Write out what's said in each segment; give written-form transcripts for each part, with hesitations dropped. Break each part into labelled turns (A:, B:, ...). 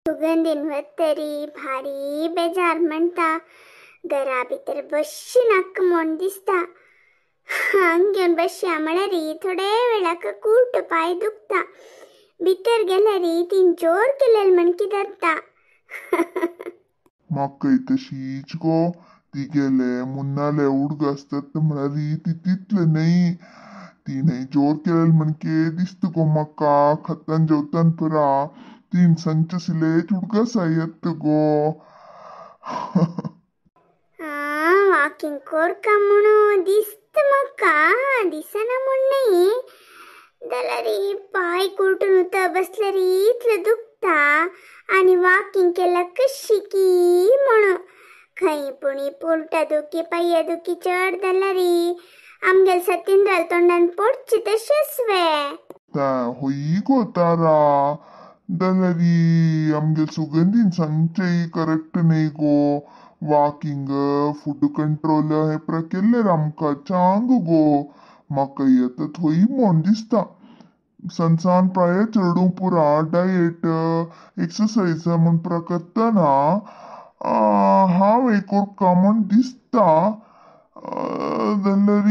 A: सुगंधीन वतरी भारी बेजार म्हणटा घरा भितर बशी नाका म्हूण दिसता. हांग घेवन बसया म्हळ्यार थोडे वेळाक कुट पांय दुखता. भितर गेल्यार तीन जोर केलेल म्हण कितें जाता.
B: म्हाकाय तशीच गो. ती गेले मुन्नाले उडगास जाता म्हळ्यार ती तितले न्हय तिणें जोर केलेल म्हणके दिसता गो म्हाका. खातान जेवतान पुरा तीन सांजचे सिलेच उडगास येता गो.
A: वाकिंग कोरका म्हणून दिसता म्हाका, दिसना म्हूण न्हय. जाल्यार पांय कुटून उता बसल्यार इतलें दुखता आनी वाकिंग केल्यार कशी की म्हणून खंय पुणी पोलटा दुखी पांया दुखी चड जाल्यार आमगेल सतींद्राल तोंडान पडची तशेंच वे.
B: होय गो तारा, जाल्यार आमगेल सुगंधीन सांगचें करेक्ट न्हय गो. वाकिंग फूड कंट्रोल हें पुरा केल्यार आमकां चांग गो. म्हाका आतां थंय म्हूण दिसता. सनसान प्राय चेडूं पुरा डायट एक्सरसाइज म्हूण पुरा करतना हांव एक कोरका म्हूण दिसता. जाल्यार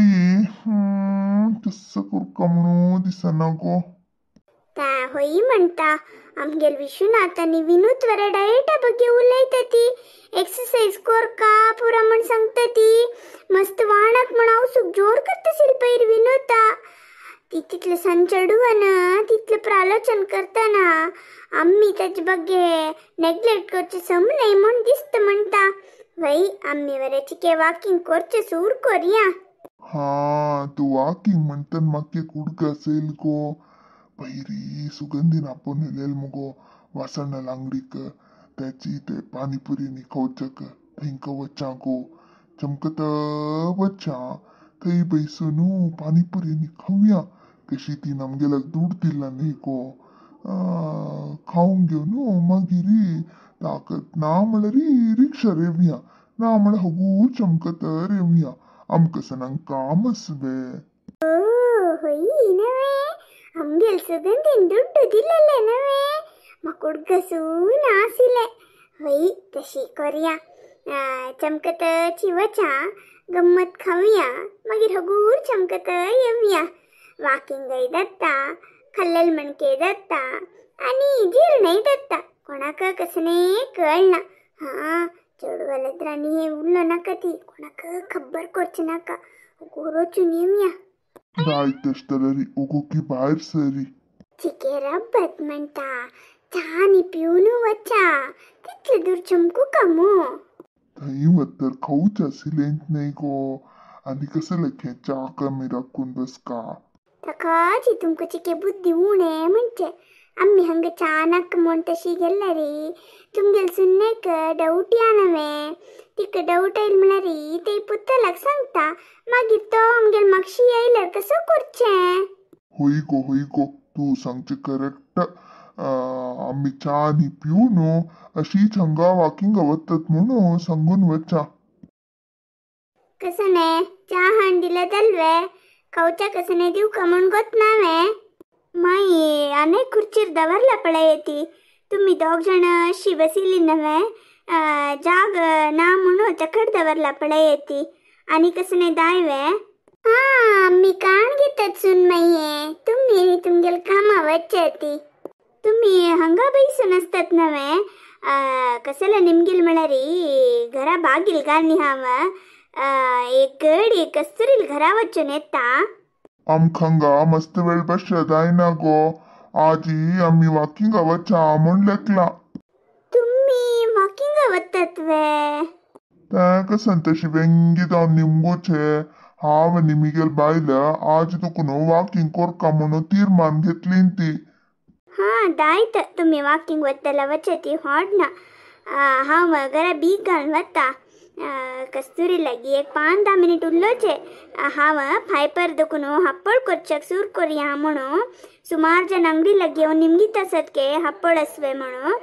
B: तसो कोरका म्हणून दिसना गो.
A: होय म्हणटा आमगेल विश्वनाथ आनी विनूत वरे डायटा बगे उलयता ती. एक्सरसाइज कोरका पुरा म्हण सांगता ती. मस्त वाणाक म्हण आवसूक जोर करता शिल्पैर विनोता. ती तितलें सान चेडवान तितलें प्रालोचन करतना आमी ताजे बगे नेग्लेक्ट करचें सम न्हय म्हूण दिसता म्हणटा. वय आमी वरे चिके वाकिंग करचें सूर कोरया.
B: हा तूं वाकिंग म्हणटा म्हाका एक उडगास येयल गो. पयरी सुगंधीन आपोवन येयलेल मुगो वासणाल आंगडीक त्याची ते पानीपुरी नी खावच्याक थंयका वचा गो. चमकत वचा थंय बैसून पानीपुरी नी खावया. कशी तीन आमगेल्याक दूड दिला न्ही गो. खावंक घेवन मागीर ताकत ना म्हळ्यार रिक्षार येवया, ना म्हळ्यार हगूर चमकत येवया. आमकां सणांक काम आसा वे.
A: होय नवे आमगेल सुगंधीन दुड्डू दिलेले नवे म्हाका उडगासून आशिल्लें. हय तशी कोरया. चमकतची वचा गम्मत खावया मागीर हगूर चमकत येवया. वाकिंगय जाता, खाल्लेल मणके जाता आनी जिर्णय जाता. कोणाक कसलें कळना. हां चेडवालेत्रांनी हें उरलो नाका ती कोणाक खबर करचें नाका. हगूर वचून येवया.
B: जाय तशें जाल्यार ओगोकी भायर सरी.
A: चिके रब्बत म्हणटा च्या नी पिवन वचा तितले दूर चमकू का मू.
B: थंय वतर खावच आशिल्लेंच न्हय गो. आनी कसलें च्या कमी राखून बसका.
A: ताकाची तुमकां चिके बुद्धी उणें म्हणचें. आमी हांगा च्या नाका म्हूण तशी गेल्यार तुमगेल सुन्नेक डावट या नवे. तिका डावट आयल म्हळ्यार ते पुतलाक सांगता. मागीर तो आमगेल मागशी आयल्यार कसो करचें.
B: होय गो होय गो, तूं सांगचें करेक्ट. आमी च्या नी पिवन अशीच हांगा वाकिंगा वतात म्हणून सांगून वचा.
A: कसं न्हय च्या हाण दिल्या जालवे खावच्या कसं न्हय दिवका म्हूण गोत ना वे. मागीर आनी खुर्चीर दवरला पळय ती. तुमी दोग जाण अशी बशिल्ली नवे जाग ना म्हणून तकड दवरला पळय ती. आनी कसं न्हय दाय वे. हां आमी काण घेतात सून मागीर तुमी तुमगेल कामां वचचे ती. तुमी हांगा बैसून आसतात नवे कसले निमगील म्हळ्यार घरा बागील घालनी हांव एक गडी कस्तुरील घरा वचून येता.
B: आमकां हांगा मस्त वेळ बसल्या जायना गो. आजी आमी वाकिंगा वचा म्हूण लेखला.
A: तुमी वॉकिंगा वतात वे.
B: तें कसन तशी वेंगी जावन निमगोचे. हांव आनी मिगेल बायल आज तुका न्हू वाकिंग कोरका म्हणून तीर्मान घेतली ती.
A: हां दायत तुमी वॉकिंग वतल्या वचे ती होड ना. हांव घरा बीग घालून वता. कस्तुरी लागीं एक 5-10 मिनीट उरलोचे. हांव फायपर दुखून हाप्पळ करच्याक सूर कोरया म्हणून सुमार जण अंगडी लागीं येवन निमगीत आसत के हाप्पळ आसवे म्हणून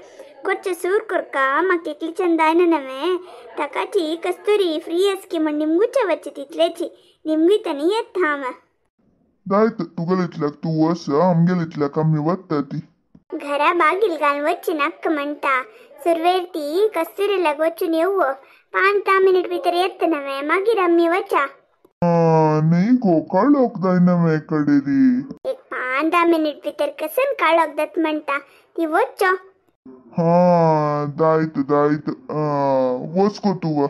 A: करचें सूर करका. म्हाका एकलीच्यान जायना नवें ताकाची कस्तुरी फ्री आसकी म्हण निमगुचे वचे तितलेची निमगीत आनी येता हांव.
B: जायत तुगेले इतल्याक तूं वच, आमगेले इतल्याक आमी वता ती.
A: घरा बागील घालून वच्ची नाक्क म्हणटा. सुरवेर ती कस्तुरी लाग वचून येऊ, 5-10 मिनिट भितर येत नव्हे, मागीर आम्ही वचा.
B: नाही गो, काळोख जाय नव्हे कडे रे.
A: एक 5-10 मिनिट भितर कसन काळोख जात म्हणटा, ती वच्चो.
B: हा दायत दायत, वच गो तूं.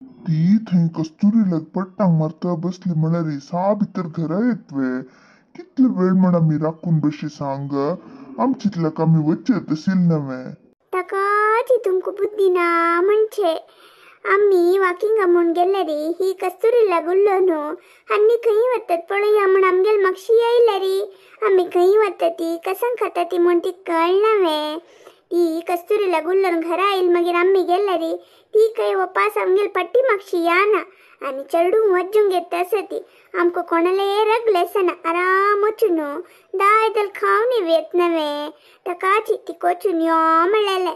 B: ती थंय कस्तुरी लाग पट्टांक मारता बसली म्हळ्यार सा भितर घरा येतवे. कितले वेळ म्हण आमी राखून बशी सांग, आमचितल्याक आमी वच्चे तसील नव्हे.
A: ताकाची तुमकां बुद्धी ना म्हणजे आमी वॉकिंगा म्हूण गेले रे, ही कस्तुरी लागुल्लो न्हू आनी खंय वतात पळया म्हूण आमगेल मागशी येयला रे. आमी खंय वता ती कसं खाता ती म्हूण ती कळना वे. ती कस्तुरी लागुल्लो घरा आयल मागीर आमी गेले रे, ती खंय वपास आमगेल पट्टी मागशी या ना आनी चेडूंक वचूंक येता आसा ती. आमकां कोणाले रगलेसना, आराम वचून न्हू दाय दल खावन येत नव्हे, ताकाची ती कोचून यो म्हणलेलें.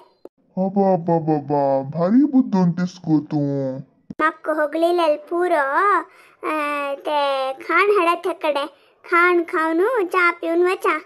B: अबा बाबा, भारी बुद्दून तीस गो तूं.
A: म्हाका होगळिलेल पुरो, ते खाण हाडा थकडे, खाण खावन च्या पिवन वचा.